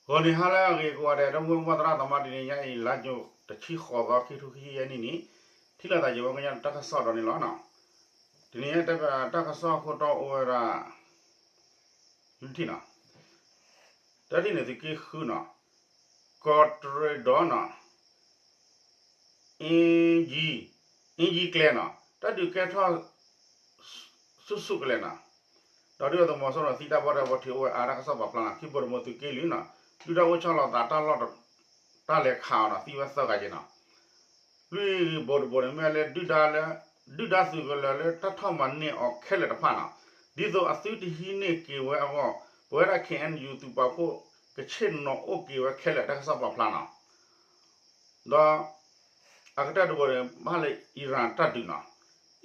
ဂီၤနံၤဟါလၢအဂ့ၤကိးဂၤဒဲး ဒီပုၢ်ဝဲၢ်သရၣ်သမါ တနံၤညါအံၤ လါယူၤတဆံဃိးသီ ခံထိခံဆံယဲၢ်နံၣ်န့ၣ် ထံၣ်လိာ်သးယဝဲကညီတၢ်ကစီၣ်ဒီးန့ၣ်လီၤနီၤ. တနံၤညါတၢ်ကစီၣ်အခိၣ်တီအိၣ်ဝဲဒၣ် လွံၢ်ထံၣ်နီၤ, တထံၣ်န့ၣ်သုးက့ဃုနီၤ, ကီးတရံးဒီးနီၤ အ့ကံ, အ့ကံကျဲနီၤ တၢ်ဒုးကဲထီၣ် ဆူၣ်ဆူၣ်ကလဲာ်နီၤ, ဒီးဒုၣ်ဒါသုးမီၤစိရိၤသံတၢ်ဘီၣ်တၢ်ဘီထံးအိၣ်ဝဲအါ တၢ်ကစီၣ်ပာ်ဖျါနီၤ, ခံဘိတဘိသုးက့လွံၢ်နီၤ ဒုၣ်ဒါအိၣ်ဆီလီၤသးတၢ်လီၢ် တၢ်လဲၤခးအီၤနီၤ သံဝဲသၢဂၤက့နီၤ, လွံၢ်ဘိတဘိန့ၣ် မ့ၢ်လၢ ဒုၣ်ဒါသုးကလၢၤလၢတၢ်ထီၣ်မၤန့ၢ်အီၤခဲလၢာ်တဖၣ်နီၤ, ဒ်သိးအသုတဟံးန့ၢ်က့ၤဝဲအဂီၢ် ပဝဲဒၣ် ခ့ၣ်အဲၣ်ယူၣ် သုးပာ်ဖှိၣ်ကဆ့ၣ်နီၤအိၣ်က့ၤဝဲခဲလၢာ် တၢ်ကစီၣ်ပာ်ဖျါနီၤ. ဒီး အကတၢၢ်တဘိန့ၣ် ဘၣ်လၢ အံရၣ်တၢ်ဒုးနီၤ,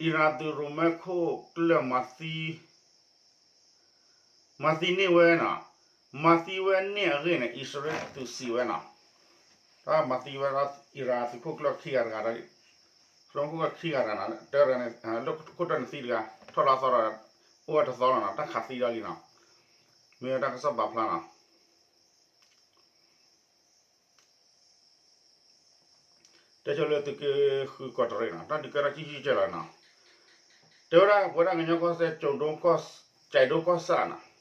အံရၣ်သုးရိၣ်မဲခိၣ်ကျၢၢ် မၤသံန့ၢ်ဝဲနီၤ, မၤသံဝဲန့ၢ်အဂ့ၢ်န့ၣ် အံၣ်စရ့လးသုးစံးဝဲနီၤ, တၢ်မၤသံဝဲဒၣ် အံရၣ်သုးခိၣ်ကျၢၢ်ခံဂၤတဂၤဒီး သုးခိၣ်ကျၢၢ်ခံဂၤတဂၤနီၤ တၢ်န့ၣ် လၢခိၣ်တီန့ၣ်သံတဂၤ ထီၣ်လီၤသီဒီး အိၣ်ဝဲတသီလီၤနီၤ တၢ်ခးသံဒၣ်လံနီၤ, မ့ၢ်ဝဲတၢ်ကစီၣ်ပာ်ဖျါနီၤ. တဲဆိလၢသုးက့ဃုကီးတရံးနီၤ တၢ်ဒုးကဲထီၣ်ကံကံကဲလီၤနီၤ, တဲဝဲဒၣ်ပဝဲဒၣ်ကညီကီၢ်စဲၣ် ကၠိၤဒိကီၢ်စၣ်နီၤ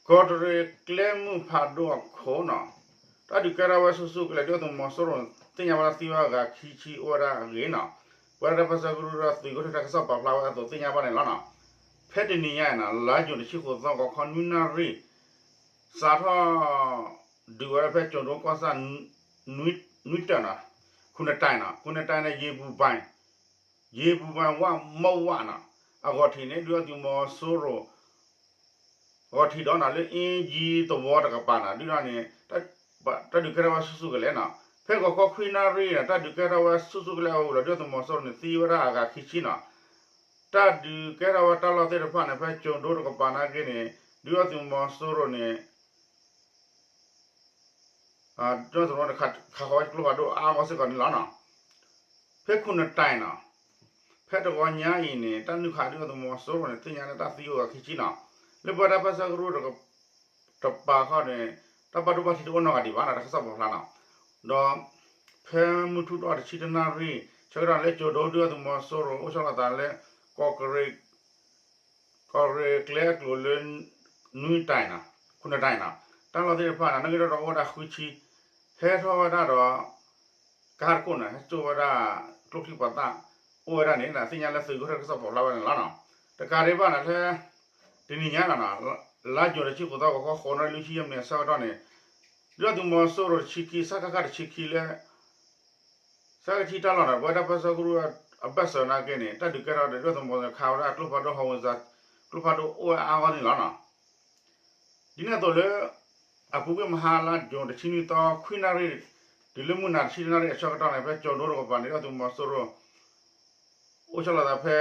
ကီးတရံးကျဲမုၢ်ဖးဒိၣ်အခိၣ်နီၤ, တၢ်ဒုးကဲထီၣ်ဝဲဆူၣ်ဆူၣ်ကလဲာ် ဒုၣ်ဒါသုးမီၤစိရိၤ သ့ၣ်ညါဘၣ်လၢသံဝဲအဂၤခံဆံအိၣ်ဝဲဒၣ်အဂ့ၢ်နီၤ, ပဝဲဒၣ်တၢ်ပၢဆှၢကရူၢ်ဒီးသုးခိၣ်ထၢၣ် တၢ်ကစီၣ်ပာ်ဖျါဝဲအသိးသ့ၣ်ညါဘၣ်န့ၣ်လီၤနီၤ. ဖဲတနံၤညါအံၤနီၤ လါယူၤတဆံဃိးသီ ဂီၤခီနွံနၣ်ရံၣ် စးထီၣ် ဒုးဝဲဒၣ်ဖဲကၠိၤဒိကီၢ်စၣ် နွံတၢၣ်နီၤ, ခုနတၢၣ်နီၤ ခုနတၢၣ်န့ၣ် ယ့ပူၤဘၣ် ယ့ပူၤဘၣ်ဝၣ်မီၢ်ဝၣ်နီၤ, အဂီၢ်ထံးန့ၣ် ဒုၣ်ဒါသုးမီၤစိရိၤ ဂီၤထံးဒီးနီၤ လၢအ့ကံသဝီတကပၤနီၤ ဒုၣ်ဒါန့ၣ် တၢ်ဒုးကဲထီၣ်ဝဲဆူၣ်ဆူၣ်ကလဲာ်နီၤ, ဖဲဂီၤခီခွံနၣ်ရံၣ်နီၤ တၢ်ဒုးကဲထီၣ်ဝဲဆူၣ်ဆူၣ်ကလဲာ်အအိၣ်လီၤ ဒုၣ်ဒါသုးမီၤစိရိၤန့ၣ် သံဝဲဒၣ်အဂၤခံဆံနီၤ, တၢ်ဒုးကဲထီၣ်ဝဲတၢ်လီၢ်သ့ၣ်တဖၣ်န့ၣ် ဖဲကၠိၤဒိတကပၤနာ်က့န့ၣ် ဒုၣ်ဒါသုးမီၤစိရိၤန့ၣ် ဒုၣ်ဒါသုးမီၤစိရိၤန့ၣ် ခးဃီၤဝဲကျိဖးဒိၣ်အါဂီၢ်စ့ၢ်ကီးန့ၣ်လီၤနီၤ. ဖဲခုနတၢၣ်နီၤ, ဖဲတဂီၤညါအံၤန့ၣ် တၢ်နုာ်ခးဒုၣ်ဒါသုးမီၤစိရိၤန့ၣ် သ့ၣ်ညါလၢတၢ်သံအိၣ်ဂၤခံဆံနီၤ, လၢပဝဲဒၣ်တၢ်ပၢဆှၢကရူၢ် တပၤခီန့ၣ် တၢ်ဘၣ်ဒိဘၣ်ထံးတအိၣ်နီတဂၤဒံးဘၣ်နီၤ တၢ်ကစီၣ်ပာ်ဖျါနီၤ, ဒီး ဖဲမုၢ်ထူၣ်ဒီးတဆံတနၣ်ရံၣ် ဆၢကတီၢ်လၢကၠိၤဒိ ဒုၣ်ဒါသုးမီၤစိရိၤ အိၣ်ဆီလီၤသးလၢ ကီးတရံးကျဲအကျိၤလၢ နွံတၢၣ်နီၤ, ခုနတၢၣ်နီၤ, တၢ်လီၢ်သ့ၣ်တဖၣ်န့ၣ် နာ်က့ဒီးအိၣ်ဝဲဒၣ်ဃုဆံ, ဟဲထီၣ်ဝဲဒၣ်ဒီး ကါတခိၣ်န့ၣ် ဟဲစိာ်ဝဲဒၣ် ကျိချံမျိာ်သၣ် အိၣ်ဝဲဒၣ်န့ၣ် သ့ၣ်ညါလၢသုးခိၣ်ထၢၣ်တၢ်ကစီၣ်ပာ်ဖျါဝဲန့ၣ်လီၤနီၤ. တကးဒံးဘၣ်န့ၣ် ဖဲ တနံၤညါနီၤ လါယူၤတဆံဃိးသီ ဂီၤခီဃိးနၣ်ရံၣ်လွံၢ်ဆံယဲၢ်မံးနံးအဆၢကတီၢ်န့ၣ် ဒုၣ်ဒါသုးမီၤစိရိၤတဆံခံ စကခ တဆံခံလၢ စကထံတၢ်လီၢ်န့ၣ် ပဝဲဒၣ်တၢ်ပၢဆှၢကရူၢ်အဘၢၣ်စၢၤနာ်က့န့ၣ် တၢ်ဒုးကဲထီၣ်ဒီး ဒုၣ်ဒါသုးမီၤစိရိၤခးဝဲဒၣ်ကျိဖးဒိၣ် ဟီၣ်ဝ့ၤစၢၤ ကျိဖးဒိၣ်အိၣ်ဝဲအါဂီၢ်န့ၣ်လီၤနီၤ. ဒ်န့ၣ်အသိးလၢ အပူၤကွံာ်မဟါလါယူၤတဆံနွံသီ ခွံနၣ်ရံၣ် တုၤလၢမုၢ်နၤတဆံတနၣ်ရံၣ်အဆၢကတီၢ်န့ၣ် ဖဲကၠိၤဒိတကပၤန့ၣ် ဒုၣ်ဒါသုးမီၤစိရိၤ အိၣ်ဆီလီၤသးဖဲ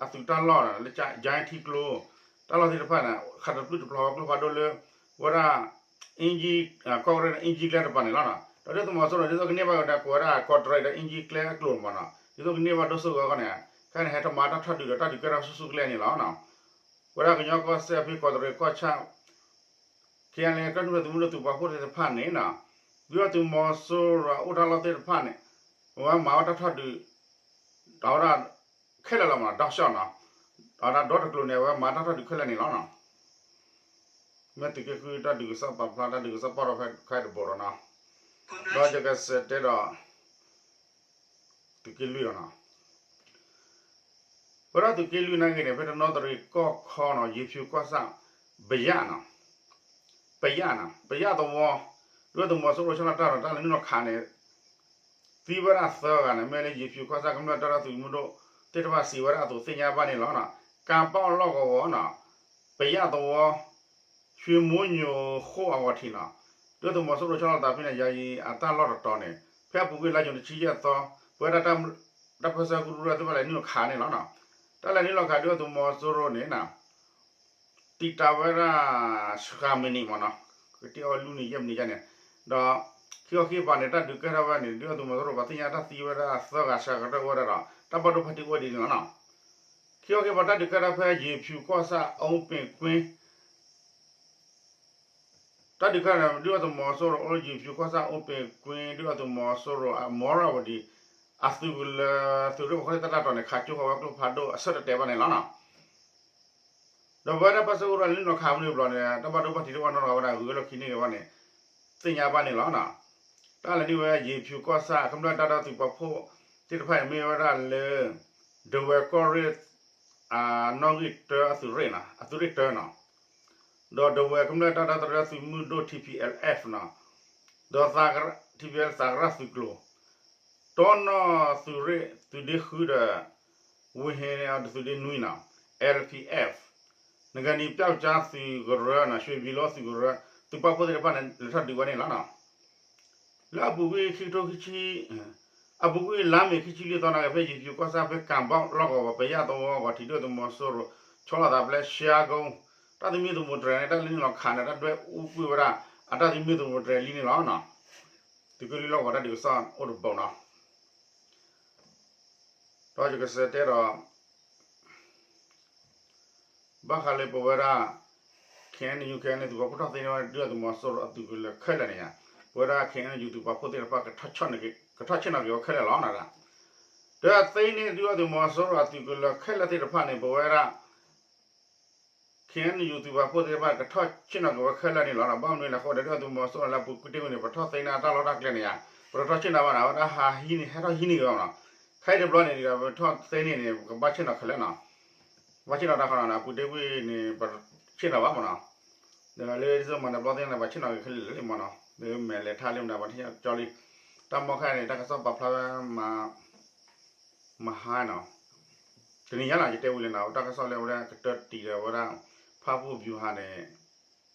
အသုးတၢ်လီၢ်န့ၣ် လၢကၠဲထံကျိ တၢ်လီၢ်သ့ၣ်တဖၣ်န့ၣ် ခးတပျုၢ်တပျီၤဝဲကျိဖးဒိၣ်လၢ ဝဲဒၣ် အ့ကံ ကီးတရံး အ့ကံကျဲတပၤန့ၣ်လီၤနီၤ. ဒီးဒုၣ်ဒါသုးမီၤစိရိၤ ဒ်သိးကန့ၢ်ဘၣ်ဝဲဒၣ် ကိးဝဲဒၣ်ကီးတရံးဒီးအ့ကံကျဲအကျိၤမးနီၤ ဒ်သိးကန့ၢ်ဘၣ်ဒိၣ်စိဝဲအဂီၢ်န့ၣ် ခဲအံၤန့ၣ် ဟဲထီၣ်မၤတၢ်ထီၣ်ဒုးဒီးတၢ်ဒုးကဲထီၣ်ဆူၣ်ဆူၣ်ကလဲာ်န့ၣ်လီၤနီၤ. ပဝဲဒၣ်ကညီကီၢ်စဲၣ်ဖဲကီးတရံးကီၢ်ဆၣ် ခဲအံၤန့ၣ် ကမျၢၢ်သုးမုၢ်ဒိၣ်သုးပာ်ဖှိၣ်သ့ၣ်တဖၣ်န့ၣ်နီၤ ဒုၣ်ဒါသုးမီၤစိရိၤအိၣ်တၢ်လီၢ်သ့ၣ်တဖၣ်န့ၣ် အဝဲမၤဝဲတၢ်ထီၣ်ဒုး ဒီးဝဲဒၣ် ခဲလၢာ်လီၤမးနီၤ ဒီးဆှီနီၤ ဒီးဝဲဒၣ်ဒီတကျိၤန့ၣ် အဝဲမၤတၢ်ထီၣ်ဒုးခဲလၢာ်န့ၣ်လီၤနီၤ. မ့ၢ်သုးက့ဃုတၢ်ဒုးကစီၣ်ပာ်ဖျါ တၢ်ဒုးကစီၣ်ပာ်ထီၣ်ဖဲခဲအံၤတဘိဒီးနီၤ ဒီးယကစးတဲဒီး သုးက့လွံၢ်လီၤနီၤ. ဝဲဒၣ်သုးက့လွံၢ်နာ်က့န့ၣ် ဖဲတနီသရံၣ်ကီၢ်ခီနီၤ ယ့ၤဖၠူၤကီၢ်ဆၣ် ပယၣ်နီၤ ပယၣ်နီၤ ပယၣ်သဝီ ဒုၣ်ဒါသုးမီၤစိရိၤဆီလီၤတၢ်ဒီးတၢ်လဲၤနုာ်လီၤခးန့ၣ် သံဝဲဒၣ်သၢဂၤန့ၣ် မ့ၢ်လၢယ့ၤဖၠူၤကီၢ်ဆၣ်ကမျၢၢ်တၢ်ဒီသဒၢသုးမုၢ်ဒိၣ်သ့ၣ်တဖၣ်စံးဝဲဒၣ်အသိးသ့ၣ်ညါဘၣ်န့ၣ်လီၤနီၤ. ကးပီၣ်လီၢ်ကဝီၤနီၤ ပယၣ်သဝီ ရွှေမိုးညို ဃိၣ်အဂီၢ်ထံးနီၤ ဒုၣ်ဒါသုးမီၤစိရိၤဆီလီၤသးဖဲန့ၣ် ယၤယံၤအတၢ်လီၢ်တတီၤန့ၣ် ဖဲအပူၤကွံာ်လါယူၤတဆံယဲၢ်သီ ပဝဲဒၣ်တၢ်ပၢဆှၢကရူၢ်သ့ၣ်တဖၣ်လဲၤနုာ်လီၤခးန့ၣ်လီၤနီၤ. တၢ်လဲၤနုာ်လီၤခးဒုၣ်ဒါသုးမီၤစိရိၤန့ၣ်နီၤ တံာ်တာ်ဝဲဒၣ် စှၤမံးနံးမးနီၤ ကတ့အီၤလွံၢ်နံၣ်ယဲၢ်မံးနံးယဲၢ်န့ၣ် ဒီး ခံခီခံကပၤန့ၣ် တၢ်ဒုးကဲထီၣ်ဝဲန့ၣ် ဒုၣ်ဒါသုးမီၤစိရိၤပှၤသ့ၣ်ညါတၢ်သံဝဲဒၣ်သၢဂၤစှၤကတၢၢ်အိၣ်ဝဲဒၣ်ဒီး တၢ်ဘၣ်ဒိဘၣ်ထံးအိၣ်ဝဲဒ်န့ၣ်လီၤနီၤ. ခံခီခံကပၤတၢ်ဒုးကဲထီၣ်ဖဲယ့ၤဖၠူၤကီၢ်ဆၣ် အူပ့ၤကွ့ တၢ်ဒုးခဲလၢာ်န့ၣ် ဒုၣ်ဒါသုးမီၤစိရိၤအိၣ်လၢယံၤဖၠူၤကီၢ်ဆၣ်အိၣ်ပ့ၤကွံ ဒုၣ်ဒါသုးမီၤစိရိၤအမီရဝတီ အသုးကလၢၤသုးရ့ၣ်ပခီၣ်ထံးတၢ်တၢ်တီၤန့ၣ် ခးကၠိဃီၤဝဲကျိဖးဒိၣ်အဆၢတတဲာ်ဘၣ်န့ၣ်လီၤနီၤ. ဒီးပဝဲဒၣ်ပၢ်စၢဖှိၣ်ကရၢလၢနီၤခးမုၢ်န့ၣ်ဘျီန့ၣ် တၢ်ဘၣ်ဒိဘၣ်ထံးတအိၣ်နီတဂၤဝဲဒၣ် ဂုၤဝဲလီၢ်ခံန့ၢ်ဂ့ၤဘၣ်န့ၣ် သ့ၣ်ညါဘၣ်န့ၣ်လီၤနီၤ. တၢ်လဲၤဒုးဝဲယံၤဖၠူၤကီၢ်ဆၣ် ကမျၢၢ်တၢ်ဒီသဒၢသုးပာ်ဖှိၣ်သ့ၣ်တဖၣ်အံၤ မ့ၢ်ဝဲဒၣ်လၢ ဒဝဲၢ်ကီၢ်ရ့ၣ် အနီၣ်ဂံၢ်တၢအသုးရ့ၣ်နီၤ အသုးရ့ၣ်တၢနီၤ. ဒီးဒဝဲၢ်ကမျၢၢ်တၢ်ဒီသဒၢသုးမုၢ်ဒိၣ် ထံၣ်ဖံးအဲလ်အ့ၣ်ဖ် နီၤ, ဒီး ထံၣ်ဖံးအဲလ်အ့ၣ်ဖ် သးကရၣ်သုးကျိၤ, တီနီၣ်သုးရ့ၣ်သုးဒ့ဃုဒီး ဝ့ၢ်ဟ့န့ၣ်အသုးဒ့နွံနီၤ အဲလ်ပံၤအဲၣ်ဖ်, နဂၤနံၤပျီကၠါသုးကရၢနီၤ ရွှေပြည်သာသုးကရၢ သုးပာ်ဖှိၣ်သ့ၣ်တဖၣ်န့ၣ် လဲၤထီၣ်ဒုးဝဲန့ၣ်လီၤနီၤ. လၢအပူၤကွံာ်ခံကထိခံဆံ အပူၤကွံာ်လါမ့ၤခံဆံလွံၢ်သီနာ်က့ ဖဲယံၤဖၠူၤကီၢ်ဆၣ်ဖဲကၣ်ဘီလီၢ်ကဝီၤ ပယၣ်သဝီဂီၤထံး ဒုၣ်ဒါသုးမီၤစိရိၤ ဆီလီၤသးဖဲရှါကိ တၢ်သမံသမိးတြဲၤန့ၣ် တၢ်လၢနုာ်လီၤခးန့ၣ် တၢ်ဒွဲၣ်အူကွံာ်ဝဲဒၣ် အတၢ်သမံသမိးတြဲၤလံန့ၣ်လီၤ. သုးက့လွံၢ်လီၢ်ကဝီၤတၢ်ဒုးကစီၣ်အိၣ်တဘိနီၤ. ဒီးယကစံးတဲဒီး ဘၣ်ဃးလၢပဝဲဒၣ် ခ့ၣ်အဲၣ်ယူၣ် ခ့ၣ်အဲၣ်ယူၣ် သုးပာ်ဖှိၣ်ထီၣ်သ့န့ၢ်ဝဲဒၣ်ဒုၣ်ဒါသုးမီၤစိရိၤအသုးကလၢၤခဲလၢာ်န့ၣ်ဧါ, ပဝဲဒၣ် ခ့ၣ်အဲၣ်ယူၣ် သုးပာ်ဖှိၣ်သ့ၣ်တဖၣ် ကထီၣ်ဆ့ၣ်နီၤက့ၤဝဲခဲလၢာ်လီၤ. ဒီးသ့န့ၢ်ဒုၣ်ဒါသုးမီၤစိရိၤအသုးကလၢၤခဲလၢာ်သ့ၣ်တဖၣ်န့ၣ် ပဝဲဒၣ် ခ့ၣ်အဲၣ်ယူၣ် သုးပာ်ဖှိၣ်သ့ၣ်တဖၣ် ကထီၣ်ဆ့ၣ်နီၤက့ၤဝဲခဲလၢာ်န့ၣ်လီၤ. ဘၣ်မနုၤလဲၣ်အဃိဒီး ဒုၣ်ဒါသုးမီၤစိရိၤလၢအပူၤကွံာ်တ့ၢ်ဝံၤန့ၣ် ပထီၣ်သ့န့ၢ်အတၢ်လီၢ်တၢ်ကျဲန့ၣ်ဧါ, ပတထီၣ်ဆ့ၣ်နီၤဘၣ်နီၤ, အဝဲဒၣ်ဟးဟံးန့ၢ် ဟဲထီၣ်ဟံးန့ၢ်က့ၤဝဲနီၤ. ခဲအံၤတဘျီန့ၣ်ဒီး ပထီၣ်သ့န့ၢ်န့ၣ် ပကဘၣ်ဆ့ၣ်နီၤခဲလၢာ်နီၤ. ဘၣ်ဆ့ၣ်နီၤတၢ်ဃီနီၤ အပူၤတ့ၢ်ဝံၤန့ၣ် ပဆ့ၣ်နီၤဘၣ်မနီၤ. ဒီးလၢဒ်သိးမၤန့ၣ်ဘျီသ့ၣ်န့ၣ် ပှၤဆ့ၣ်နီၤက့ၤခဲလၢာ်လၢလံမနီၤ, ဒီးမဲာ်လဲၤထါလံမတၤ ပှၤဆ့ၣ်နီၤကၠီလံ. တၢ်မီၢ်ခဲအံၤန့ၣ် တၢ်ကစီၣ်ပာ်ဖျါဝဲ မဟါနီၤ, တနံၤညါလီၤ ယတဲဝံၤလံနီၤ, တၢ်ကစီၣ်လၢအဝဲဒၣ်ကတၢၢ်တံၢ်ဒီးအဝဲဒၣ် ဖၣ်ပူၣ်ဗျူဟာန့ၣ်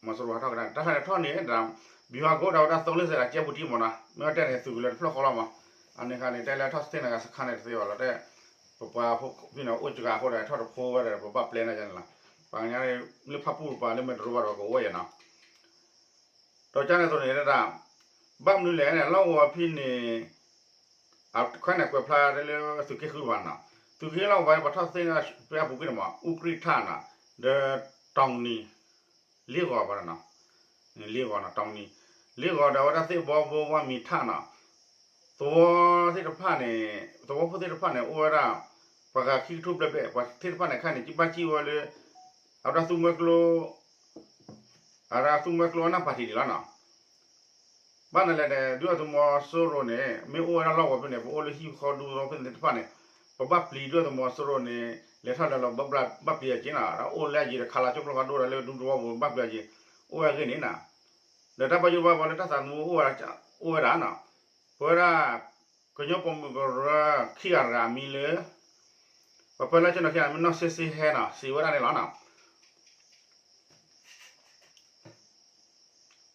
မီၤစိရိၤဟးထီၣ်ကဒါန့ၣ် တၢ်ခါန့ၣ်ထီၣ်န့ၣ်ဒီး ဗျူဟာကုန်း ဒီးအဝဲဒၣ် သုံးလေးဆယ် ဒီးကဲပူၤတံၢ်မနီၤ, မ့ၢ်တဲန့ၣ် သုးကလၢၤတဖျၢၣ်ဃီလီၤမး. အန့ၣ်ခါန့ၣ် တဲလၢထီၣ်သ့ၣ်နီၤစခါန့ၣ်တသ့ဘၣ်လီၤ, တဲ ပပှၤဖီၣ်ဖံန့ၣ် အိၣ်စှၤအဃိဒီး ထီၣ်တဖိဝဲဒီး ပဘၣ်ပျဲနီၤယါန့ၣ်လီၤ. ပှၤကညီလၢဖၣ်ပူၣ်တပၤလၢမဲာ်တရူဘၣ်ဒီး ကအိၣ်ဝဲယါနီၤ. ဒီးကန့ၣ်အသိးန့ၣ်ဒၣ် ဘၣ်မနုၤလဲၣ်န့ၣ် လီၢ်ကဝီၤဖဲန့ၣ် အခါန့ၣ် ကွဲးဖျါလၢသုးက့ဃုတပၤနီၤ, သုးက့လီၢ်ကဝီၤ ပှၤထီၣ်သ့ဖဲအပူၤကွံာ်န့ၣ်မး အူကြံၣ်ထၣ်နီၤ, ဒီး တီနံၤ လ့ဂီၤဘၣ်နီၤ, လ့ဂီၤနီၤ တီနံၤ လ့ဂီၤဒီးအဝဲဒၣ်သ့ၣ်ဘီဘိဝါမံၤထၣ်နီၤ, သဝီသ့ၣ်တဖၣ်န့ၣ် သဝီဖိသ့ၣ်တဖၣ်န့ၣ် အိၣ်ဝဲဒၣ် ပှၤဂၤခံကထိဘျဲၣ်ဘျဲၣ် ပှၤသ့ၣ်တဖၣ်န့ၣ် ခဲအံၤန့ၣ် ကဘၣ်စံၣ်ဝဲလၢ အဝဲဒၣ်သူမွဲကျိ အဝဲဒၣ်သူမွဲကျိအနၢ်ပၢၢ်ထံးန့ၣ်လီၤနီၤ. ဘၣ်နလဲၣ်ဒီး ဒုၣ်ဒါသုးမီၤစိရိၤန့ၣ် မ့ၢ်အိၣ်ဝဲဒၣ်လီၢ်ကဝီၤဖဲန့ၣ် ပအိၣ်လၢဟံၣ်ဃီဒူသဝီဖဲန့ၣ်သ့ၣ်တဖၣ်န့ၣ် ပဘၣ်ပျံၤဒုၣ်ဒါသုးမီၤစိရိၤန့ၣ် လဲၤထီၣ်လဲၤလီၤ ဘၣ်ပျံၤအီၤက့နီၤ, ဒီးအိၣ်လၢအယံၤဒီးခးလီၤကၠိကျိဖးဒိၣ်ဒီးလၢဒူသဝီပူၤ ဘၣ်ပျံၤအီၤက့, အိၣ်ဝဲအဂ့ၢ်န့ၣ်နီၤ. ဒီးတၢ်ဘၣ်ယိၣ်ဘၣ်ဘီလၢတၢ်သးသမူအိၣ်ဝဲဒၣ်နီၤ, ပဝဲဒၣ် ကညီပိာ်မုၣ်ကရၢခံဂၤတဂၤအမံၤလၢ ပပၢလၢကၠိနီၤခံဂၤ မ့ၢ်နီၢ်စ့စ့ဟဲနီၤ စံးဝဲဒၣ်န့ၣ်လီၤနီၤ.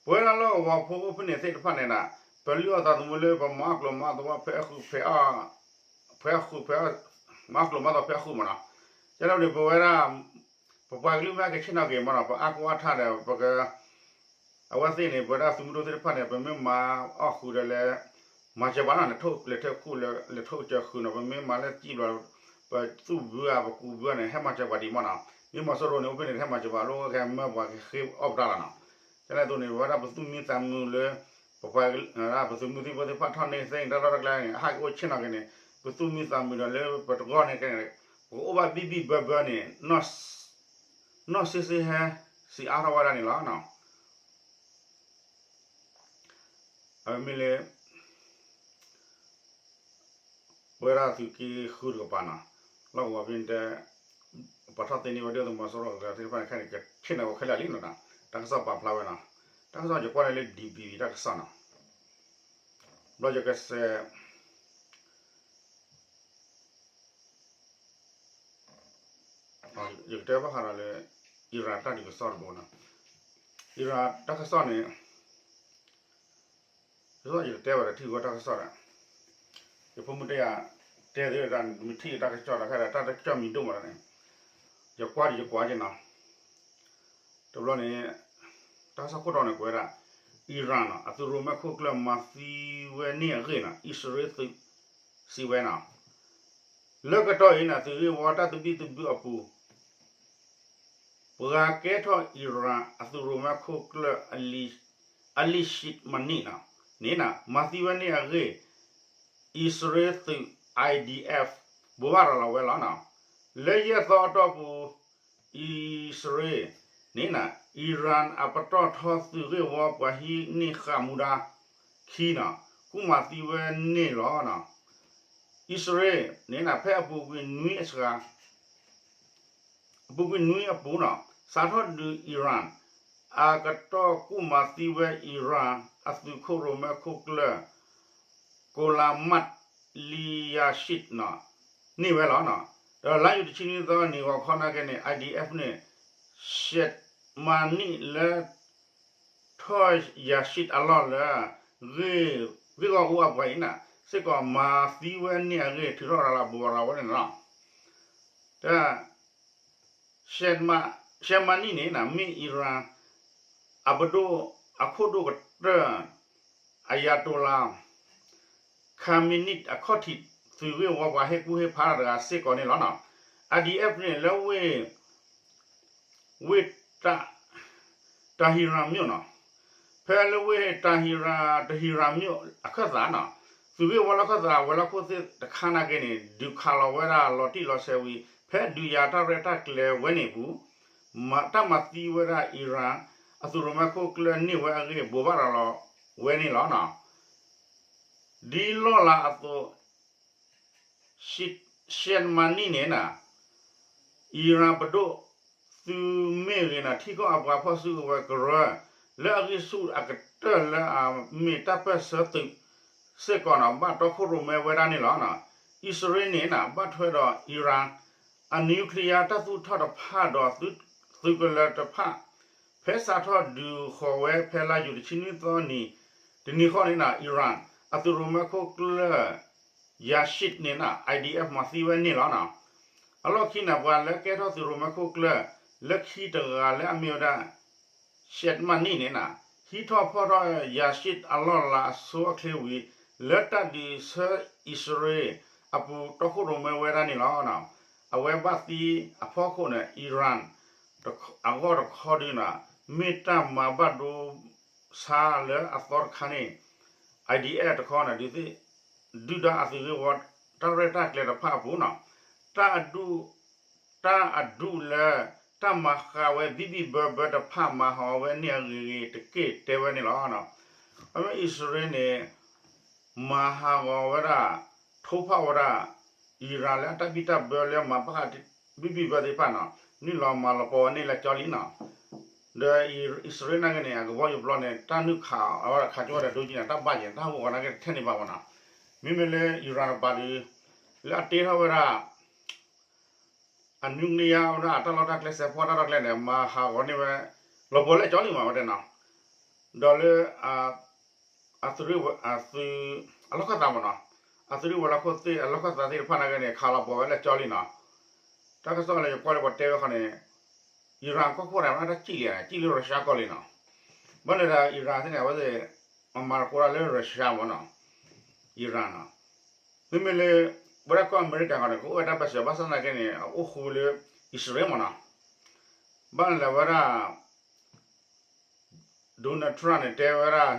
ပဝဲဒၣ်လီၢ်ကဝီၤဖိအိၣ်ဖဲန့ၣ်သ့ၣ်တဖၣ်န့ၣ်နီၤ, ပလုၢ်အီၣ်သးသမူလၢပမၤအီၣ်ကျိၤမၤအီၣ်သဝီ ဖဲအဃုာ်ဖဲ ဖဲအဃုာ်ဖဲ မၤအီၣ်ကျိၤမၤအီၣ်သဝီဖဲအဃုာ်မးနီၤ. ကဲလၢန့ၣ် ပဝဲဒၣ် ပပှၤကလုာ်မ့ၢ်ကဆ့ၣ်နီၤက့ၤမးနီၤ ပအါကိအါထါဒီး ပက အဝဲသ့ၣ်န့ၣ် ပဝဲဒၣ်သုးမုၢ်ဒိၣ်သ့ၣ်တဖၣ်န့ၣ် ပမ့ၢ်မၤအီၣ်ဃုာ်ဒီးလဲၤ မၤစၢၤပှၤနီၤ လဲၤထီၣ်လဲၤထီၣ်ခူၣ် လဲၤထီၣ်စၢၤဃုာ်နီၤ ပမ့ၢ်မၤလၢစံၣ်ဘျီ ပသူၣ်ဘုဧါ ပကူးဘုဧါန့ၣ် ဟဲမၤစၢၤပှၤဒံးမးနီၤ. မ့ၢ်မီၤစိရိၤန့ၣ် အိၣ်ဖဲန့ၣ် ဟဲမၤစၢၤပှၤ လၢကမၢပှၤကဃ့အီၣ်ပတၢ်လီၤနီၤ. ကဲလၢအသိးန့ၣ် ပဝဲဒၣ်ပသူၣ်မံသးမုာ်လၢ ပပှၤ ပသုးမုၢ်သံၣ်ဘိသ့ၣ်တဖၣ်ထီၣ်န့ၢ်သ့ၣ်န့ၣ် တၢ်လီၢ်တၢ်ကျဲန့ၣ် အဟးက့ၤအိၣ်ဆ့ၣ်နီၤက့ၤန့ၣ် ပသူၣ်မံသးမုာ်ဒီးလၢပတဂီၢ်န့ၣ်ကဲန့ၣ် ပကအိၣ်ဘၣ်ဘံၣ်ဘံၣ်ဘၢဘၢန့ၣ် နီၢ်စ့စ့ဟဲ စံးအါထီၣ်ဝဲဒၣ်န့ၣ်လီၤ. အမ့ၢ်လၢ ပဝဲဒၣ်သုးက့ဃုတကပၤနီၤ, လီၢ်ကဝီၤဖဲန့ၣ်တဲ ပှၤထီၣ်သ့န့ၢ်ဝဲဒၣ်သုးမီၤစိရိၤသ့ၣ်တဖၣ်န့ၣ် ခဲန့ၣ် ကဆ့ၣ်နီၤဝဲခဲလၢာ်လံနီၤ, တၢ်ကစီၣ်ပာ်ဖျါဝဲနီၤ, တၢ်ကစီၣ်ယကွၢ်န့ၣ်လၢ DVB တၢ်ကစီၣ်နီၤ, ဘျီယကစဲး ယကတဲဘၣ်ဃးဒီးလၢ Iran တၢ်ဒုးကစီၣ်တဘိနီၤ, Iran တၢ်ကစီၣ်န့ၣ် ယကတဲဘၣ်ဒီးထံၣ်ဝဲတၢ်ကစီၣ်ဒီး ယဖိမုၣ်တဲယၤ တဲသ့ဒၣ် မ့ၢ်ထံၣ်တၢ်ကစီၣ်ဒီး ခဲဒီးတၢ်ကစီၣ်မံၤဒိၣ်မးဒီးန့ၣ် ယကွၢ်ဒီးယကွၢ်က့ၤနီၤ, တဘျီန့ၣ် တၢ်ကစီၣ်ခိၣ်တီန့ၣ် ကွဲးဒၣ် Iran နီၤ အသုးရိၣ်မဲခိၣ်ကျၢၢ်မၤသံဝဲန့ၢ်အဂ့ၢ်နီၤ အံၣ်စရ့လးသုး စံးဝဲနီၤ, လၢကတီၢ်အံၤန့ၣ် သုးဂ့ၢ်ဝီတၢ်သဘံၣ်သဘုၣ်အပူၤ ပှၤကဲထီၣ် Iran အသုးရိၣ်မဲခိၣ်ကျၢၢ်အလံာ် အလံၣ်ၡံးမနံၣ်န့ၣ် မၤသံဝဲန့ၢ်အဂ့ၢ် အံၣ်စရ့လးသုး I D F ဘိးဘၣ်ရၤလီၤဝဲလီၤ. လၢယဲၢ်သီအတီၢ်ပူၤ အံၣ်စရ့လးန့ၣ် Iran အပတီၢ်ထီသုးဂ့ၢ်ဝီပှၤဟံးန့ၢ်ဃာ်မူဒါခံန့ၣ် ကူၣ်မၤသံဝဲန့ၢ်လီၤ. အံၣ်စရ့လးန့ၣ် ဖဲအပူၤကွံာ်နွံအစှၤ အပူၤကွံာ်နွံအပူၤန့ၣ် စးထီၣ်ဒုး Iran အကတီၢ်ကူၣ်မၤသံဝဲ Iran အသုးခိၣ်ရိၣ်မဲခိၣ်ကျၢၢ် ကိလၤမးလံယၤၡံးန့ၣ် န့ၢ်ဝဲလီၤ. ဒီးလါယူၤတဆံနွံသီနံၤဂီၤခီနာ်က့န့ၣ် I D F န့ၣ် ရှဲးမၤနံၣ်လၢ ထီၣ်ယၤၡံးအလီၢ်လၢ ဂ့ၢ်ဂီၢ်အူအပှၤအံၤန့ၣ် စ့ၢ်ကီးမၤသံဝဲန့ၢ်အဂ့ၢ် ထုးထီၣ်ရၤလီၤဘိးရၤလီၤဝဲန့ၣ်လီၤ. ဒီး ရှဲးမၤနံၣ်န့ၣ် မ့ၢ် Iran အပဒိၣ်အခိၣ်ဒိၣ်ကတၢၢ် Ayatollah Khamenei အခီၣ်ထံးသုးဂ့ၢ်ဝီပှၤဟ့ၣ်ကူၣ်ဟ့ၣ်ဖးတဂၤစ့ၢ်ကီးန့ၣ်လီၤ. I D F န့ၣ် လၢဝ့ၢ် ဝ့ၢ် Tehran မြို့န့ၣ် ဖဲလၢဝ့ၢ် Tehran Tehran မြို့အခၢၣ်သးန့ၣ် သုးဂ့ၢ်ဝီလၢခၢၣ်သး ဝဲၤလီၢ်ခိၣ်သ့ၣ်တခါနာ်က့န့ၣ် ဒုးခးလီၤဝဲဒၣ်လီၤတံၢ်လီၤဆဲးဝံၤ ဖဲဒုးယၤတၢ်ရဲၣ်တၢ်ကျဲၤဝဲန့ၣ်ပူၤ တၢ်မၤသံဝဲဒၣ် Iran အသုးရိၣ်မဲခိၣ်ကျၢၢ်န့ၢ်ဝဲအဂ့ၢ် ဘိးဘၣ်ရၤလီၤဝဲန့ၣ်လီၤ. ဒ်လီၢ်လၤအသိး ရှဲးမၤနံၣ်န့ၣ် Iran ပဒိၣ်သုးမ့ၢ်ဂ့ၤန့ၣ် ထံကီၢ်အပှၤဖီၣ်စုကဝဲၤကရၢ လၢအဂံၢ်ဆူၣ်အကတၢၢ်လၢအမ့ၢ်တၢ်ပၢၢ်ဆၢသုးစ့ၢ်ကီးန့ၣ် ဘၣ်တီခိၣ်ရိၣ်မဲဝဲဒၣ်န့ၣ်လီၤ. အံၣ်စရ့လးန့ၣ် ဘၣ်ထွဲဒီး Iran အ nuclear တၢ်သူၣ်ထီၣ်တဖၣ်ဒီး သုးကလၢၤတဖၣ် ဖဲစးထီၣ်ဒုးဃီၤဝဲဖဲလါယူၤတဆံနွံသီနံၤ တနံၤဃီန့ၣ် Iran အသုးရိၣ်မဲခိၣ်ကျၢၢ် ယၤၡံးန့ၣ် I D F မၤသံဝဲန့ၣ်လီၤ. အလီၢ်ခံန့ၣ် ပှၤလၢကဲထီၣ်သုးရိၣ်မဲခိၣ်ကျၢၢ် လၢခံတဂၤလၢအမ့ၢ်ဝဲဒၣ် ရှဲးမၤနံၣ်န့ၣ် ဟံးထီၣ်ဖီၣ်ထီၣ်ယၤၡံးအလီၢ်လၤအဆိအချ့ဝံၤ လၢတၢ်ဒုးဆၢအံၣ်စရ့လးအပူၤတီခိၣ်ရိၣ်မဲဝဲဒၣ်န့ၣ်လီၤ. အဝဲဘၣ်သံအဖီခိၣ်န့ၣ် Iran အဂီၢ်တခီဒုန့ၣ် မ့ၢ်တၢ်မၤဘၣ်ဒိဆါလၢအသီတခါန့ၣ် I D F တခီန့ၣ် ဒုးသ့ၣ်ဒုၣ်ဒါအသုးဂ့ၢ်ဝီတၢ်ရဲၣ်တၢ်ကျဲၤတဖၣ်အပူၤန့ၣ် တၢ်အဒူၣ် တၢ်အဒူၣ်လၢ တၢ်မၤဃးဝဲဘံၣ်ဘံၣ်ဘၢဘၢတဖၣ်မၤဟးဂီၤဝဲန့ၢ်အဂ့ၤဂ့ၤတက့ၢ်တဲဝဲန့ၣ်လီၤ. အမ့ၢ်အံၣ်စရ့လးန့ၣ် မၤဟးဂီၤဝဲဒၣ် ထိဖၣ်ဝဲဒၣ် Iran လၢအတၢ်ဘံၣ်တၢ်ဘၢလၢမၤဘၣ်ဃးဘံၣ်ဘံၣ်ဘၢသ့ၣ်တဖၣ်န့ၣ် နုာ်လီၤမၤလီၤပီၤဝဲန့ၣ်လၢကၠီလံန့ၣ် ဒီးအံၣ်စရ့လးနာ်က့န့ၣ် အကဘီယူၤပျီန့ၣ် တၢ်နုာ်ခးအီၤဝဲဒၣ်ခးကၠီဝဲဒၣ်ဒိကံန့ၣ် တၢ်ဘၣ်ယဲၢ် တၢ်ဟးဂီၤနာ်က့တထဲန့ၣ်ဘၣ်မးန့ၣ် မ့မ့ၢ်လၢ Iran တပၤဒီး လၢအတ့ထီၣ်ဝဲဒၣ် အ nuclear ဝဲဒၣ်တၢ်လီၢ်တၢ်ကျဲစဲးဖီတၢ်လီၢ်ကျဲန့ၣ် မၤဟးဂီၤန့ၢ်ဝဲ လီၤပီၤလၢကၠီလံမးဝဲတဲနီၤ ဒီးလၢ အသုးရ့ၣ်ဝဲ အသုး အလီၢ်ခၢၣ်သးမးနီၤ အသုးရ့ၣ်ဝဲၤလီၢ်ခိၣ်သ့ၣ်အလီၢ်ခၢၣ်သးသ့ၣ်တဖၣ်နာ်က့န့ၣ် ခးလီၤပီၤဝဲလၢကၠီလံနီၤ တၢ်ကစီၣ်လၢယကွၢ်လၢပှၤတဲဝဲဃီန့ၣ် Iran ကီၢ်ခိၣ်န့ၣ် တၢ်စံၣ်လံ စံၣ်လၢ Russia ကီၢ်လံနီၤ ဘၣ်န့ၣ်ဒီး Iran သ့ၣ်န့ၣ် အဝဲသ့ၣ် မၤမၤတကိးတၢ်လၢ Russia မးနီၤ Iran နီၤ မ့မ့ၢ်လၢ ဝဲဒၣ်ကီၢ်အမဲရကၤဃီန့ၣ် ကအိၣ်ဝဲတၢ်ပၢၢ်ဆၢဘၣ်ဆၣ်သနာ်က့န့ၣ် အအိၣ်ဃူလၢ အံၣ်စရ့လးမးနီၤ ဘၣ်လၢဝဲဒၣ် Donald Trump န့ၣ် တဲဝဲဒၣ်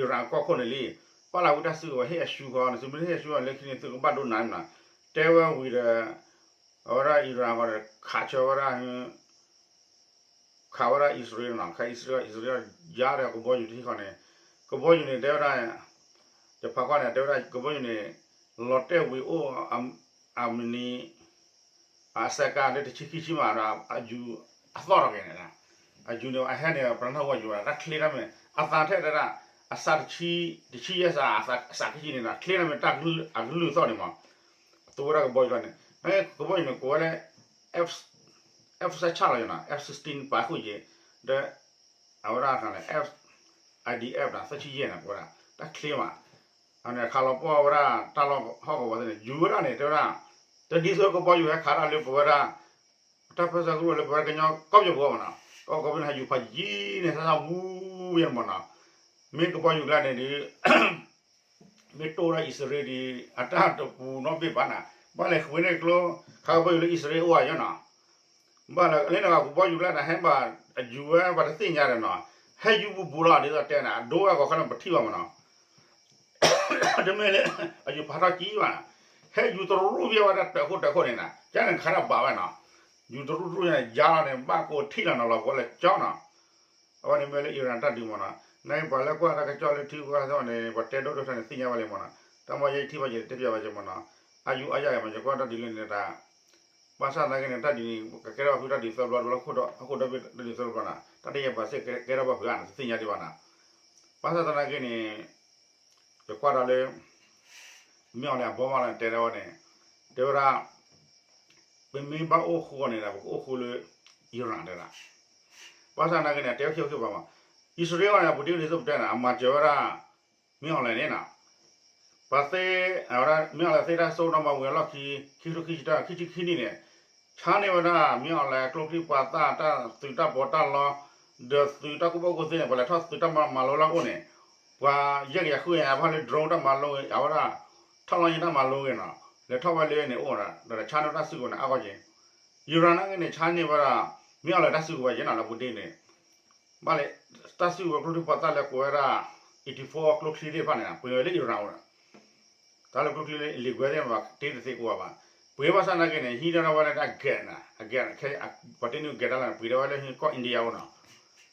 Iran ကီၢ်ခိၣ်န့ၣ်လံ ပာ်လီၤဝံၤတၢ်စုကဝဲၤဟ့ၣ်အရှုံးဃီန့ၣ် သုမ့ၢ်တဟ့ၣ်အရှုံးအီၤလၢခံန့ၣ် သုကဘၣ်ဒိနၤနီၤ တဲဝဲဝံၤဒီး အဝဲဒၣ် Iran ဃီန့ၣ် ခးဆၢဝဲဒၣ် ခးဝဲဒၣ်အံၣ်စရ့လးနီၤ ခးအံၣ်စရ့လး အံၣ်စရ့လးယါဒီးကဘီယူၤတဟံၣ်ဃီန့ၣ် ကဘီယူၤန့ၣ် တဲဝဲဒၣ် ယဖးကွၢ်န့ၣ် တဲဝဲဒၣ်ကဘီယူၤန့ၣ် လီၤတဲာ်ဝံၤအိၣ် အမနံၤ အစဲးကါလၢတဆံခံဆံမး အယူၤအသီၣ်ထီၣ်က့ၤန့ၣ် အယူၤန့ၣ် အဟဲန့ၣ် ပနၢ်ဟူဝဲယူၤဝဲဒၣ် တၢ်ချ့တၢ်မ့ၢ် အသးထဲတဲဒၣ် အစးတဆံ တဆံယဲၢ်စး အစးခံဆံန့ၣ်ဒီး ချ့တၢ်မ့ၢ်တၢ် အကလုၢ်အသီၣ်န့ၣ်မး အသိဝဲဒၣ်ကဘီယူၤလီၤန့ၣ် ကဘီယူၤန့ၣ် ကိးဝဲလၢ F F စဲးဆၣ်လီၤယနီၤ F sixteen ပာ်ဃုာ်က့ၤ ဒီး အဝဲဒၣ်န့ၣ် F I D F ဒီး သၢဆံယဲၢ်န့ၣ် ကိးဝဲဒၣ် တၢ်ချ့မး အန့ၣ်ခးလီၤပီၢ်ဝဲဒၣ် တၢ်လီၢ်ဟီၣ်ကဝီၤသ့ၣ်န့ၣ် ယူၤဝဲဒၣ်န့ၣ် တဲဝဲဒၣ် တဒ်သိးကဘီယူၤဟဲခးတၢ်လၢပဝဲဒၣ် တၢ်ပၢၢ်ဆၢကရူၢ်လၢပဝဲကညီကီၢ်ပယီၤပူၤမးနီၤ ကီၢ်ကီၢ်ပူၤန့ၣ် ဟဲယူၤဖးယံၤန့ၣ် သၢသၢဝူဝဲမးနီၤ မ့ၢ်ကဘီယူၤကျါန့ၣ်ဒီး မ့ၢ်တိၢ်ဝဲဒၣ်အံၣ်စရ့လးဒီး အတၢ်တပူၤနီတဘ့ၣ်ဘၣ်န့ၣ် ဘၣ်လဲၤဃုာ်န့ၢ်ကျိ ခးကဘီယူၤလၢအံၣ်စရ့လးအိၣ်အယီၤနီၤ ဘၣ်လၢလၢနဂၤကဘီယူၤကျါန့ၣ် ဟဲဘၣ်အယူၤဝဲပှၤတသ့ၣ်ညါဒီးနီၤ ဟဲယူၤဘူးဘူးလီၤ ဒ်သိးတဲန့ၣ် အဒိဝဲဂီၤခီန့ၣ် ပထံၣ်ဘၣ်မ့ၢ်နီၤ, တမ့ၢ်လၢ အယူၤဖးထီၣ်ကံဘၣ်နီၤ, ဟဲယူၤတရူးဖဲဝဲဒၣ်တၢးခိၣ်တၢးခိၣ်န့ၣ်နီၤ, ကန့ၣ်ခါတၢ်ဘၣ်ဝဲနီၤ, ယူၤတရူးတရူးန့ၣ် ယါလီၤန့ၣ် ဘၣ်ကိးထံၣ်လီၤနီၤ လီၤပှီၢ်လၢကၠီနီၤ, အဝဲန့ၣ်မ့ၢ်လၢ Iran တၢ်ဒုးမ့ၢ်နီၤ, နပှၤလၢကွၢ်တၢ်ကစီၣ်လၢထံဂၤသီန့ၣ် ပှၤတဲဒိၣ်ဒိၣ်ထီန့ၣ် သ့ၣ်ညါဘၣ်လံမ့ၢ်နီၤ, တၢ်မ့ၢ်ယဲအံၤထံၣ်ဘၣ်ယဲ တဲပျးဘၣ်ယဲမ့ၢ်နီၤ, အယူၤအါယၤမ့ၢ် ယကွၢ်တၢ်ဒုးလၢန့ၣ်တၢ် ဘၣ်ဆၣ်သနာ်က့န့ၣ် တၢ်ဒုးန့ၣ် ကကဲထီၣ်ဖုတၢ်ဒုးသၢဘျီ တဘျီလၢအဃိဒီး တၢ်ဒုးသၢဘျီနီၤ, တၢ်တယဲၢ်ပှၤစ့ၢ်ကဲထီၣ်ဘၣ်ဖုဧါန့ၣ် တသ့ၣ်ညါဒံးဘၣ်နီၤ, ဘၣ်ဆၣ်သနာ်က့န့ၣ် ယကွၢ်ဒီးလၢ မ့ၢ်အီၤလဲၣ်အဘီမးလၢတဲဒၣ်ဝဲန့ၣ် တဲဝဲဒၣ် ပမ့ၢ်ဘၣ်အိၣ်ဃူအီၤန့ၣ်ဒီး ပကအိၣ်ဃူလၢ Iran တဲဒၣ်, ဘၣ်ဆၣ်သနာ်က့န့ၣ် တဲဝဲခံဘၣ်ခံဘၣ်မး, အံၣ်စရ့လးန့ၣ် ပူၤတ့ၢ်ဒ်သိးပတဲန့ၣ် အမၤစၢၤဝဲဒၣ် မ့ၢ်အီၤလဲၣ်န့ၣ်နီၤ ပှၤသ့ အဝဲဒၣ် မ့ၢ်အီၤလဲၣ်သ့တၢ်စိတၢ်ကမီၤဝံၤအလီၢ်ခံ ခံကထိခံဆံတၢ ခံဆံခံနံၣ်န့ၣ် ဆါန့ၢ်ဝဲဒၣ် မ့ၢ်အီၤလဲၣ် ကျိချံမျိာ်သၣ် တၢ်သုးတၢ်ပီးတၢ်လီ ဒီးသုးတၢ်ကူၣ်ဘၣ်ကူၣ်သ့န့ၣ် ပှၤလဲၤထီၣ်သုးတၢ်မၤလိလၢအအိၣ်န့ၣ် ပှၤယဲၢ်ကယၤဃုကယၤ အဖီၣ်လၢ drone တၢ်မၤလိဂ့ၤ အဝဲဒၣ် ထီၣ်လီၤယံၤတၢ်မၤလိဂ့ၤနီၤ လဲၤထီၣ်ဝဲလၢန့ၣ်အိၣ်ဒီး ဒီးဆါန့ၢ်တၢ်စုကဝဲၤန့ၣ် အါဂီၢ်က့ၤ Iran နာ်က့န့ၣ် ဆါန့ၢ်ဝဲဒၣ် မ့ၢ်အီၤလဲၣ်တၢ်စုကဝဲၤက့ၤနီၤ လၢပူၤတ့ၢ်န့ၣ် ဘၣ်လဲၣ် တၢ်စုကဝဲၤကျိချံမျိာ်သၣ်လၢကိးဝဲဒၣ် eighty four ကျိချံသ့ၣ်တဖၣ်န့ၣ် ပှ့ၤဝဲလၢ Iran အိၣ်ဒီး တၢ်လၢကျိချံလၢ illegal သ့ၣ်မး တ့တသ့ကိးဘၣ်ဘၣ်, ပှ့ၤဘၣ်ဆၣ်သနာ်က့န့ၣ် ဟံးဒၣ်ဝဲလၢတၢ် gas န့ၣ် အ gas ခဲ ပှၤတ့န့ၢ် gas တၢ်လၢန့ၣ် ပှ့ၤဒၣ်ဝဲလၢကီၢ် India အိၣ်နီၤ,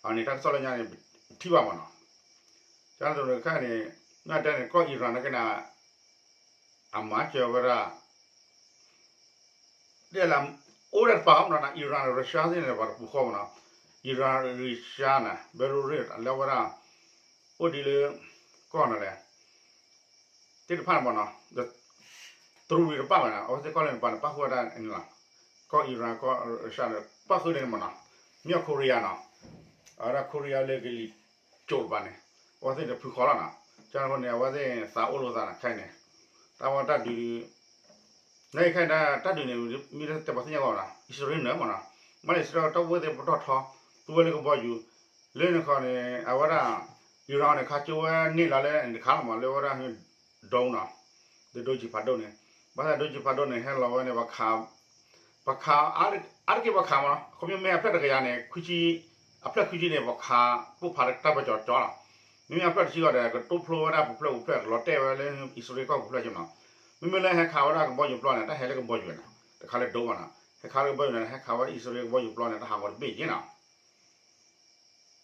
အန့ၣ်တၢ်ကစီၣ်လၢညါန့ၣ် ထံၣ်ဘၣ်မးနီၤ, ကန့ၣ်တခါန့ၣ် မ့ၢ်တဲန့ၣ် ကီၢ် Iran နာ်က့န့ၣ် အမၤစၢၤဝဲဒၣ် ဒ်လဲၣ် အိၣ်ဒီးတပာ်အီၤမးနီၤ Iran Russia သ့ၣ်န့ၣ် ပှၤတပူၤဃီမးနီၤ, Iran Russia န့ၣ် Belarus လၢဝဲဒၣ် အိၣ်ဒ်လၢ ကီၢ်န့ၣ်လဲၣ် သ့ၣ်တဖၣ်န့ၣ်မးနီၤ, တရူးရံၤတပာ်ဘၣ်န့ၣ် အဝဲသ့ၣ်ကီၢ်လၢန့ၣ်ပာ်န့ၣ် ပၣ်ဃုာ်ဝဲဒၣ်န့ၣ်လီၤ, ကီၢ် Iran ကီၢ် Russia န့ၣ် ပၣ်ဃုာ်ဒ်န့ၣ်မးနီၤ, မ့ၢ်အီၤ Korea နီၤ, အဝဲဒၣ် Korea လၢကလံၤစိးတပၤန့ၣ် အဝဲသ့ၣ်တဖုဃီလီၤနီၤ, ကန့ၣ်အဃိန့ၣ် အဝဲသ့ၣ်သးအိၣ်လိာ်သးန့ၣ် ခဲအံၤန့ၣ် တၢ်ဝဲတၢ်ဒုး နခဲအံၤတၢ်ဒုးန့ၣ် မ့ၢ်တဲပှၤသ့ၣ်ညါဂီၢ်နီၤ အံၣ်စရ့လးန့ၣ်မးနီၤ, မ့ၢ်လၢအံၣ်စရ့လးတၢ်ဝဲသ့ၣ်ပတီၢ်ထီ သူဝဲလၢကဘီယူၤ လၢန့ၣ်ခီန့ၣ် အဝဲဒၣ် Iran န့ၣ် ခးကၠိဝဲန့ၢ်လီၤလၢန့ၣ်တခါလီၤမး လၢဝဲဒၣ် drone နီၤ, ဒီးဒိကံၤဖးဒိၣ်န့ၣ်, ဘၣ်ဆၣ်ဒိကံၤဖးဒိၣ်န့ၣ် ဟဲလီၤဝဲန့ၣ် ပှၤခး အါတက့ၢ်ပှၤခးမးနီၤ, ခီပညီမ့ၢ်အဖျၢၣ်တကယၤန့ၣ် ခွံဆံ အဖျၢၣ်ခွံဆံန့ၣ် ပှၤခးပိၢ်ဖးတၢ်ပၢၢ်ကၠီၤကၠီလီၤ, မ့မ့ၢ်အဖျၢၣ်တဆံဂီၢ်ဒီး ကတိဖျိဝဲဒၣ်ပူၤဖျၢၣ်ပူၤဖျၢၣ် ကလီၤတဲာ်ဝဲလၢအံၣ်စရ့လးကီၢ်ပူၤဖျၢၣ်က့မးနီၤ, မ့မ့ၢ်လၢဟဲခးဝဲဒၣ်ကဘီယူၤပျီန့ၣ် တၢ်ဟဲလၢကဘီယူၤန့ၣ် တခါလၢဒိမးနီၤ, ဟဲခးလၢကဘီယူၤန့ၣ် ဟဲခးဝဲဒၣ်အံၣ်စရ့လးကဘီယူၤပျီန့ၣ် တၢ်ဟးဂီၤတဘ့ၣ်က့နီၤ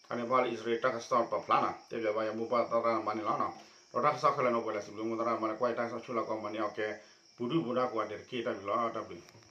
အန့ၣ်ဘၣ်လၢအံၣ်စရ့လးတၢ်ကစီၣ်ပာ်ဖျါနီၤ, တဲဘၣ်ယမိၢ်ပၢ်သရၣ်သမါန့ၣ်လီၤနီၤ, ဒီးတၢ်ကစီၣ်ခဲလၢာ်န့ၣ် ပှဲၤလၢစံးဘျုး မိၢ်သရၣ်သမါန့ၣ် ကွၢ်ယတၢ်ကစီၣ်ဆူလၢကီၢ်မၤန့ၢ်အီၣ်ကဲ ပူၤဒုၣ်ပူၤဒါကိးဂၤဒဲးတက့ၢ် တၢ်ဘျုးလီၤ တၢ်ဘျုး